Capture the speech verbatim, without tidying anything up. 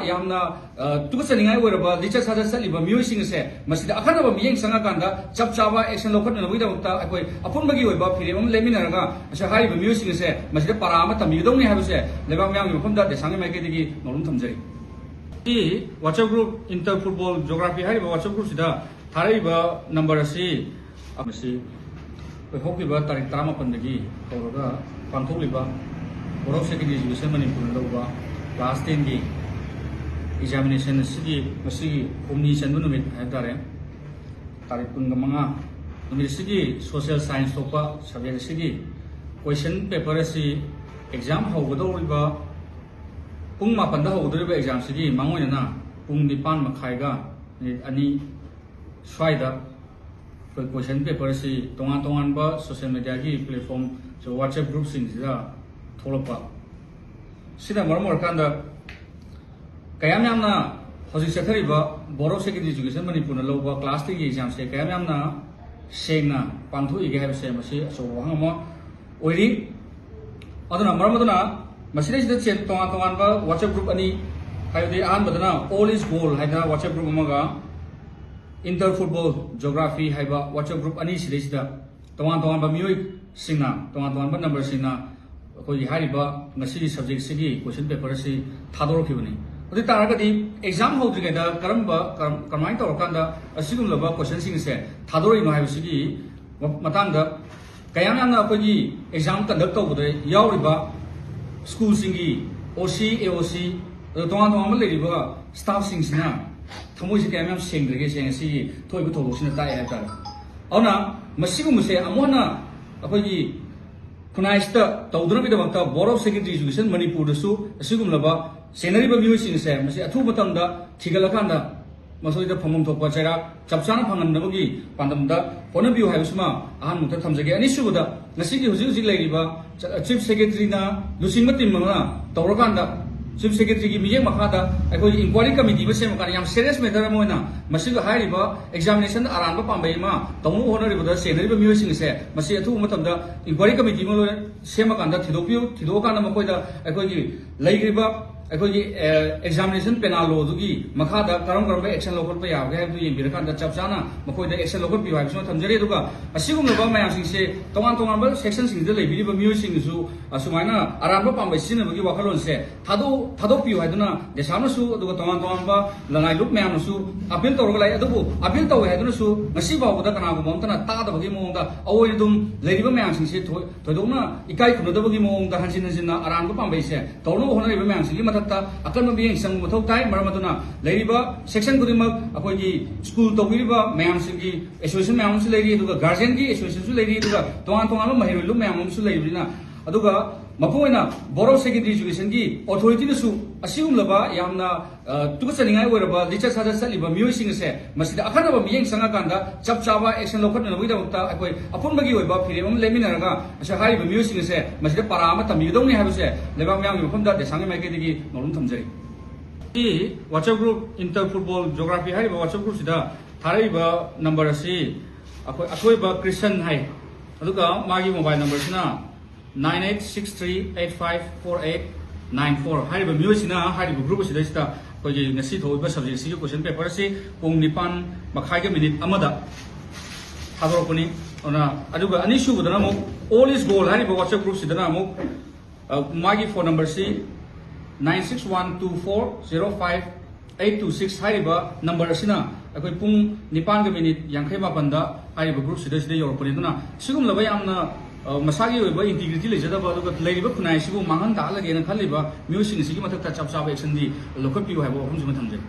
ꯌꯥꯝꯅ, ꯑ, ꯇꯨꯀꯠꯆꯅꯤꯡꯉꯥꯏ ꯑꯣꯏꯔꯕ ꯂꯤꯆꯠ ꯁꯥꯖꯠ ꯆꯠꯂꯤꯕ ꯃꯤꯑꯣꯏꯁꯤꯡ ꯑꯁꯦ ꯃꯁꯤꯗ ꯑꯈꯟꯅꯕ ꯃꯤꯠꯌꯦꯡ ꯆꯪꯉꯀꯥꯟꯗ ꯆꯞ ꯆꯥꯕ action ꯂꯧꯈꯠꯅꯅꯕꯒꯤꯗꯃꯛꯇ ꯑꯩꯈꯣꯏ ꯑꯄꯨꯟꯕꯒꯤ ꯑꯣꯏꯕ ꯐꯤꯔꯦꯞ ꯑꯃ ꯂꯦꯞꯃꯤꯟꯅꯔꯒ ꯉꯁꯥꯏ ꯍꯥꯏꯔꯤꯕ ꯃꯤꯑꯣꯏꯁꯤꯡ ꯑꯁꯦ ꯃꯁꯤꯗ ꯄꯥꯔꯥ ꯑꯃ ꯇꯝꯕꯤꯒꯗꯧꯅꯤ ꯍꯥꯏꯕꯁꯦ ꯂꯩꯕꯥꯛ ꯃꯤꯌꯥꯝꯒꯤ ꯃꯐꯝꯗ ꯗꯦꯁꯥꯡꯒꯤ ꯃꯥꯏꯀꯩꯗꯒꯤ ꯅꯣꯂꯨꯝ ꯊꯝꯖꯔꯤ꯫ ꯁꯤ WhatsApp group, Inter Football Geography ꯍꯥꯏꯔꯤꯕ WhatsApp group ꯁꯤꯗ ꯊꯥꯔꯛꯏꯕ number ꯑꯁꯤ, ꯃꯁꯤ ꯑꯩꯈꯣꯏ ꯍꯧꯈꯤꯕ ꯇꯥꯔꯤꯛ ꯇꯔꯥꯃꯥꯄꯟꯗꯒꯤ ꯍꯧꯔꯒ ꯄꯥꯡꯊꯣꯛꯂꯤꯕ Board of Secondary Education ꯃꯅꯤꯄꯨꯔꯅ ꯂꯧꯕ class ten ꯒꯤ examination ꯑꯁꯤꯒꯤ ꯉꯁꯤꯒꯤ ꯍꯨꯝꯅꯤ ꯆꯟꯕ ꯅꯨꯃꯤꯠ ꯍꯥꯏꯕ ꯇꯥꯔꯦ, ꯇꯥꯔꯤꯛ ꯀꯨꯟꯒ ꯃꯉꯥ ꯅꯨꯃꯤꯠ ꯑꯁꯤꯒꯤ social science ꯊꯣꯛꯄ subject ꯑꯁꯤꯒꯤ question paper ꯑꯁꯤ exam ꯍꯧꯒꯗꯧꯔꯤꯕ ꯄꯨꯡ ꯃꯥꯄꯟꯗ ꯍꯧꯒꯗꯧꯔꯤꯕ exam ꯁꯤꯒꯤ ꯃꯥꯡꯑꯣꯏꯅꯅ ꯄꯨꯡ ꯅꯤꯄꯥꯟ ꯃꯈꯥꯏꯒ minute ꯑꯅꯤ ꯁ꯭ꯋꯥꯏꯗ ꯑꯩꯈꯣꯏ question paper ꯑꯁꯤ ꯇꯣꯉꯥꯟ ꯇꯣꯉꯥꯟꯕ social media ꯒꯤ platform, WhatsApp group ꯁꯤꯡꯁꯤꯗ ꯊꯣꯛꯂꯛꯄ꯫ ꯁꯤꯅ ꯃꯔꯝ ꯑꯣꯏꯔꯀꯥꯟꯗ ꯀꯌꯥꯝ ꯌꯥꯝꯅ ꯍꯧꯖꯤꯛ ꯆꯠꯊꯔꯤꯕ Board of Secondary Education ꯃꯅꯤꯄꯨꯔꯅ ꯂꯧꯕ class ten ꯒꯤ exam ꯁꯦ ꯀꯌꯥꯝ ꯌꯥꯝꯅ ꯁꯦꯡꯅ ꯄꯥꯡꯊꯣꯛꯏꯒꯦ ꯍꯥꯏꯕꯁꯦ ꯃꯁꯤ ꯑꯆꯧꯕ ꯋꯥꯍꯪ ꯑꯃ ꯑꯣꯏꯔꯤ꯫ ꯑꯗꯨꯅ ꯃꯔꯝ ꯑꯗꯨꯅ ꯃꯁꯤꯗꯩꯁꯤꯗ ꯆꯦ-, ꯇꯣꯉꯥꯟ ꯇꯣꯉꯥꯟꯕ WhatsApp group ꯑꯅꯤ, ꯍꯥꯏꯕꯗꯤ ꯑꯍꯥꯟꯕꯗꯅ All is Goal ꯍꯥꯏꯗꯅ WhatsApp group ꯑꯃꯒ, Inter Football Geography ꯍꯥꯏꯕ WhatsApp group ꯑꯅꯤ ꯁꯤꯗꯩꯁꯤꯗ ꯇꯣꯉꯥꯟ ꯇꯣꯉꯥꯟꯕ ꯃꯤꯑꯣꯏꯁꯤꯡꯅ, ꯇꯣꯉꯥꯟ ꯇꯣꯉꯥꯟꯕ number ꯁꯤꯡꯅ ꯑꯩꯈꯣꯏꯒꯤ ꯍꯥꯏꯔꯤꯕ ꯉꯁꯤꯒꯤ subject ꯁꯤꯒꯤ question paper ꯑꯁꯤ ꯊꯥꯗꯣꯔꯛꯈꯤꯕꯅꯤ꯫ ꯑꯗꯨ ꯑꯣꯏ ꯇꯥꯔꯒꯗꯤ exam ꯍꯧꯗ꯭ꯔꯤꯉꯩꯗ ꯀꯔꯝꯕ, ꯀꯔꯝ-, ꯀꯃꯥꯏꯅ ꯇꯧꯔꯀꯥꯟꯗ ꯑꯁꯤꯒꯨꯝꯂꯕ question ꯁꯤꯡꯁꯦ ꯊꯥꯗꯣꯔꯛꯏꯅꯣ ꯍꯥꯏꯕꯁꯤꯒꯤ ꯃ-, ꯃꯇꯥꯡꯗ ꯀꯌꯥꯝ ꯌꯥꯝꯅ ꯑꯩꯈꯣꯏꯒꯤ exam conduct ꯇꯧꯕꯗ ꯌꯥꯎꯔꯤꯕ school ꯁꯤꯡꯒꯤ OC, AOC, ꯑꯗꯨꯒ ꯇꯣꯉꯥꯟ ꯇꯣꯉꯥꯟꯕ ꯂꯩꯔꯤꯕ staff ꯁꯤꯡꯁꯤꯅ ꯊꯃꯣꯏꯁꯦ ꯀꯌꯥꯝ ꯌꯥꯝ ꯁꯦꯡꯗ꯭ꯔꯒꯦ ꯁꯦ ꯉꯁꯤꯒꯤ ꯊꯣꯛꯏꯕ ꯊꯧꯗꯣꯛꯁꯤꯅ ꯇꯥꯛꯑꯦ ꯍꯥꯏꯕ ꯇꯥꯔꯦ꯫ ꯑꯗꯨꯅ ꯃꯁꯤꯒꯨꯝꯕꯁꯦ ꯑꯃꯨꯛ ꯍꯟꯅ ꯑꯩꯈꯣꯏꯒꯤ ꯈꯨꯟꯅꯥꯏꯁꯤꯗ ꯇꯧꯗꯅꯕꯒꯤꯗꯃꯛꯇ Board of Secondary Education ꯃꯅꯤꯄꯨꯔꯗꯁꯨ ꯑꯁꯤꯒꯨꯝꯂꯕ ꯁꯦꯟꯅꯔꯤꯕ ꯃꯤꯑꯣꯏꯁꯤꯡꯁꯦ ꯃꯁꯤ ꯑꯊꯨꯕ ꯃꯇꯝꯗ ꯊꯤꯒꯠꯂꯀꯥꯟꯗ ꯃꯈꯣꯏꯗ ꯐꯪꯐꯝ ꯊꯣꯛꯄ ꯆꯩꯔꯥꯛ ꯆꯞ ꯆꯥꯅ ꯐꯪꯍꯟꯅꯕꯒꯤ ꯄꯥꯟꯗꯝꯗ ꯍꯣꯠꯅꯕꯤꯌꯨ ꯍꯥꯏꯕꯁꯤꯃ ꯑꯍꯥꯟꯕꯗ ꯊꯝꯖꯒꯦ꯫ ꯑꯅꯤꯁꯨꯕꯗ, ꯉꯁꯤꯒꯤ ꯍꯧꯖꯤꯛ ꯍꯧꯖꯤꯛ ꯂꯩꯔꯤꯕ ꯆ-, Chief Secretary ꯅ ꯂꯨꯆꯤꯡꯕ team ꯑꯃꯅ ꯇꯧꯔꯀꯥꯟꯗ Chief Secretary ꯒꯤ ꯃꯤꯠꯌꯦꯡ ꯃꯈꯥꯗ ꯑꯩꯈꯣꯏꯒꯤ inquiry committee ꯑꯃ ꯁꯦꯝꯃꯀꯥꯟꯗ ꯌꯥꯝ serious matter ꯑꯃ ꯑꯣꯏꯅ ꯃꯁꯤꯒ ꯍꯥꯏꯔꯤꯕ examination ꯗ ꯑꯔꯥꯟꯕ ꯄꯥꯝꯕꯩ ꯑꯃ ꯇꯧꯅꯕ ꯍꯣꯠꯅꯔꯤꯕꯗ ꯆꯦꯟꯅꯔꯤꯕ ꯃꯤꯑꯣꯏꯁꯤꯡ ꯑꯁꯦ ꯃꯁꯤ ꯑꯊꯨꯕ ꯃꯇꯝꯗ inquiry committee ꯑꯃ ꯂꯣꯏꯅ ꯁꯦꯝꯃꯀꯥꯟꯗ ꯊꯤꯗꯣꯛꯄꯤꯌꯨ꯫ ꯊꯤꯗꯣꯛꯑꯀꯥꯟꯗ ꯃꯈꯣꯏꯗ ꯑꯩꯈꯣꯏꯒꯤ ꯂꯩꯈ꯭ꯔꯤꯕ ꯑꯩꯈꯣꯏꯒꯤ ꯑꯦꯛꯖꯥꯃꯤꯅꯦꯁꯟ ꯄꯦꯅꯥꯜ ꯂꯣꯗꯨꯒꯤ ꯃꯈꯥꯗ ꯀꯔꯝ ꯀꯔꯝꯕ ꯑꯦꯛꯁꯟ ꯂꯧꯈꯠꯄ ꯌꯥꯕꯒꯦ ꯍꯥꯏꯕꯗꯨ ꯌꯦꯡꯕꯤꯔꯀꯥꯟꯗ ꯆꯞ ꯆꯥꯅ ꯃꯈꯣꯏꯗ ꯑꯦꯛꯁꯟ ꯂꯧꯈꯠꯄꯤꯌꯨ ꯍꯥꯏꯕꯁꯤꯃ ꯊꯝꯖꯔꯤ꯫ ꯑꯗꯨꯒ ꯑꯁꯤꯒꯨꯝꯂꯕ ꯃꯌꯥꯝꯁꯤꯡꯁꯦ ꯇꯣꯉꯥꯟ ꯇꯣꯉꯥꯟꯕ ꯁꯦꯛꯁꯟꯁꯤꯡꯁꯤꯗ ꯂꯩꯕꯤꯔꯤꯕ ꯃꯤꯑꯣꯏꯁꯤꯡꯅꯁꯨ ꯑꯁꯨꯃꯥꯏꯅ ꯑꯔꯥꯟꯕ ꯄꯥꯝꯕꯩ ꯁꯤꯖꯤꯟꯅꯕꯒꯤ ꯋꯥꯈꯜꯂꯣꯟꯁꯦ ꯊꯥꯗꯣꯛ ꯊꯥꯗꯣꯛꯄꯤꯌꯨ ꯍꯥꯏꯗꯨꯅ ꯗꯦꯁꯥꯝꯅꯁꯨ ꯑꯗꯨꯒ ꯇꯣꯉꯥꯟ ꯇꯣꯉꯥꯟꯕ ꯂꯅꯥꯏ ꯂꯨꯞ ꯃꯌꯥꯝꯅꯁꯨ ꯑꯄꯤꯜ ꯇꯧꯔꯒ ꯂꯥꯛꯏ꯫ ꯑꯗꯨꯕꯨ ꯑꯄꯤꯜ ꯇꯧꯋꯦ ꯍꯥꯏꯗꯨꯅꯁꯨ ꯉꯁꯤ ꯐꯥꯎꯕꯗ ꯀꯅꯥꯒꯨꯝꯕ ꯑꯃꯠꯇꯅ ꯇꯥꯗꯕꯒꯤ ꯃꯑꯣꯡꯗ ꯑꯑꯣꯏ ꯑꯗꯨꯝ ꯂꯩꯔꯤꯕ ꯃꯌꯥꯝꯁꯤꯡꯁꯦ ꯊꯣꯏ- ꯊꯣꯏꯗꯣꯛꯅ ꯏꯀꯥꯏ ꯈꯨꯝꯅꯗꯕꯒꯤ ꯃꯑꯣꯡꯗ ꯍꯟꯖꯤꯟ ꯍꯟꯖꯤꯟꯅ ꯑꯔꯥꯟꯕ ꯄꯥꯝꯕꯩꯁꯦ ꯇꯧꯅꯕ ꯍꯣꯠꯅꯔꯤꯕ ꯃꯌꯥꯝꯁꯤꯒꯤ ꯃꯊꯛꯇ ꯑꯀꯟꯕ ꯃꯤꯠꯌꯦꯡ ꯆꯪꯕ ꯃꯊꯧ ꯇꯥꯏ꯫ ꯃꯔꯝ ꯑꯗꯨꯅ ꯂꯩꯔꯤꯕ ꯁꯦꯛꯁꯟ ꯈꯨꯗꯤꯡꯃꯛ ꯑꯩꯈꯣꯏꯒꯤ ꯁ꯭ꯀꯨꯜ ꯇꯧꯕꯤꯔꯤꯕ ꯃꯌꯥꯝꯁꯤꯡꯒꯤ ꯑꯦꯁꯣꯁꯤꯌꯦꯁꯟ ꯃꯌꯥꯝ ꯑꯃꯁꯨ ꯂꯩꯔꯤ, ꯑꯗꯨꯒ ꯒꯥꯔꯖꯤꯌꯟꯒꯤ ꯑꯦꯁꯣꯁꯤꯌꯦꯁꯟꯁꯨ ꯂꯩꯔꯤ, ꯑꯗꯨꯒ ꯇꯣꯉꯥꯟ ꯇꯣꯉꯥꯟꯕ ꯃꯍꯩꯔꯣꯏ ꯂꯨꯞ ꯃꯌꯥꯝ ꯑꯃꯁꯨ ꯂꯩꯕꯅꯤꯅ, ꯑꯗꯨꯒ ꯃꯄꯨꯡ ꯑꯣꯏꯅ ꯕꯣꯔꯣ ꯁꯦꯀꯦꯟꯗꯔꯤ ꯏꯖꯨꯀꯦꯁꯟꯒꯤ ꯑꯣꯊꯣꯔꯤꯇꯤꯅꯁꯨ ꯑꯁꯤꯒꯨꯝꯂꯕ ꯌꯥꯝꯅ ꯑ, ꯇꯨꯀꯠꯆꯅꯤꯡꯉꯥꯏ ꯑꯣꯏꯔꯕ ꯂꯤꯆꯠ ꯁꯥꯖꯠ ꯆꯠꯂꯤꯕ ꯃꯤꯑꯣꯏꯁꯤꯡ ꯑꯁꯦ ꯃꯁꯤꯗ ꯑꯈꯟꯅꯕ ꯃꯤꯠꯌꯦꯡ ꯆꯪꯉꯀꯥꯟꯗ ꯆꯞ ꯆꯥꯕ ꯑꯦꯛꯁꯟ ꯂꯧꯈꯠꯅꯅꯕꯒꯤꯗꯃꯛꯇ ꯑꯩꯈꯣꯏ ꯑꯄꯨꯟꯕꯒꯤ ꯑꯣꯏꯕ ꯐꯤꯔꯦꯞ ꯑꯃ ꯂꯦꯞꯃꯤꯟꯅꯔꯒ ꯉꯁꯥꯏ ꯍꯥꯏꯔꯤꯕ ꯃꯤꯑꯣꯏꯁꯤꯡ ꯑꯁꯦ ꯃꯁꯤꯗ ꯄꯔꯥ ꯑꯃ ꯇꯝꯕꯤꯒꯗꯧꯅꯤ ꯍꯥꯏꯕꯁꯦ ꯂꯩꯕꯥꯛ ꯃꯤꯌꯥꯝꯒꯤ ꯃꯐꯝꯗ ꯗꯦꯁꯥꯝꯒꯤ ꯃꯥꯏꯀꯩꯗꯒꯤ ꯅꯣꯂꯨꯝ ꯊꯝꯖꯔꯤ꯫ ꯁꯤ WhatsApp group, Inter Football Geography ꯍꯥꯏꯔꯤꯕ WhatsApp groupꯁꯤꯗ ꯊꯥꯔꯛꯏꯕ ꯅꯝꯕꯔ ꯑꯁꯤ ꯑꯩꯈꯣꯏ ꯑꯊꯣꯏꯕ ꯀ꯭ꯔꯤꯁꯟ ꯍꯥꯏ, ꯑꯗꯨꯒ ꯃꯥꯒꯤ mobile ꯅꯝꯕꯔꯁꯤꯅ nine eight six three eight five four eight nine four꯫ ꯍꯥꯏꯔꯤꯕ ꯃꯤꯑꯣꯏꯁꯤꯅ ꯍꯥꯏꯔꯤꯕ ꯒ꯭ꯔꯨꯞ ꯑꯁꯤꯗꯩꯁꯤꯗ ꯑꯩꯈꯣꯏꯒꯤ ꯉꯁꯤ ꯊꯣꯛꯏꯕ ꯁꯕꯖꯦꯛꯁꯤꯒꯤ ꯀꯣꯏꯁꯟ ꯄꯦꯄꯔ ꯑꯁꯤ ꯄꯨꯡ ꯅꯤꯄꯥꯟ ꯃꯈꯥꯏꯒ ꯃꯤꯅꯤꯠ ꯑꯃꯗ ꯊꯥꯗꯣꯔꯛꯄꯅꯤ꯫ ꯑꯗꯨꯅ, ꯑꯗꯨꯒ ꯑꯅꯤꯁꯨꯕꯗꯅ ꯑꯃꯨꯛ All is Goal ꯍꯥꯏꯔꯤꯕ WhatsApp ꯒ꯭ꯔꯨꯞꯁꯤꯗꯅ ꯑꯃꯨꯛ, ꯑ, ꯃꯥꯒꯤ ꯐꯣꯟ ꯅꯝꯕꯔꯁꯤ nine six one two four zero five eight two six ꯍꯥꯏꯔꯤꯕ ꯅꯝꯕꯔ ꯑꯁꯤꯅ ꯑꯩꯈꯣꯏ ꯄꯨꯡ ꯅꯤꯄꯥꯟꯒ ꯃꯤꯅꯤꯠ ꯌꯥꯡꯈꯩ ꯃꯥꯄꯟꯗ ꯍꯥꯏꯔꯤꯕ ꯒ꯭ꯔꯨꯞꯁꯤꯗ ꯁꯤꯗ ꯌꯧꯔꯛꯄꯅꯤ꯫ ꯑꯗꯨꯅ ꯁꯤꯒꯨꯝꯂꯕ ꯌꯥꯝꯅ, ꯑ, ꯃꯁꯥꯒꯤ ꯑꯣꯏꯕ ꯏꯟꯇꯤꯒ꯭ꯔꯤꯇꯤ ꯂꯩꯖꯗꯕ, ꯑꯗꯨꯒ ꯂꯩꯔꯤꯕ ꯈꯨꯟꯅꯥꯏ ꯑꯁꯤꯕꯨ ꯃꯥꯡꯍꯟ ꯇꯥꯛꯍꯜꯂꯒꯦꯅ ꯈꯜꯂꯤꯕ ꯃꯤꯑꯣꯏꯁꯤꯡ ꯑꯁꯤꯒꯤ ꯃꯊꯛꯇ ꯆꯞ ꯆꯥꯕ ꯑꯦꯛꯁꯟꯗꯤ ꯂꯧꯈꯠꯄꯤꯌꯨ ꯍꯥꯏꯕ ꯋꯥꯐꯝꯁꯤꯃ ꯊꯝꯖꯒꯦ꯫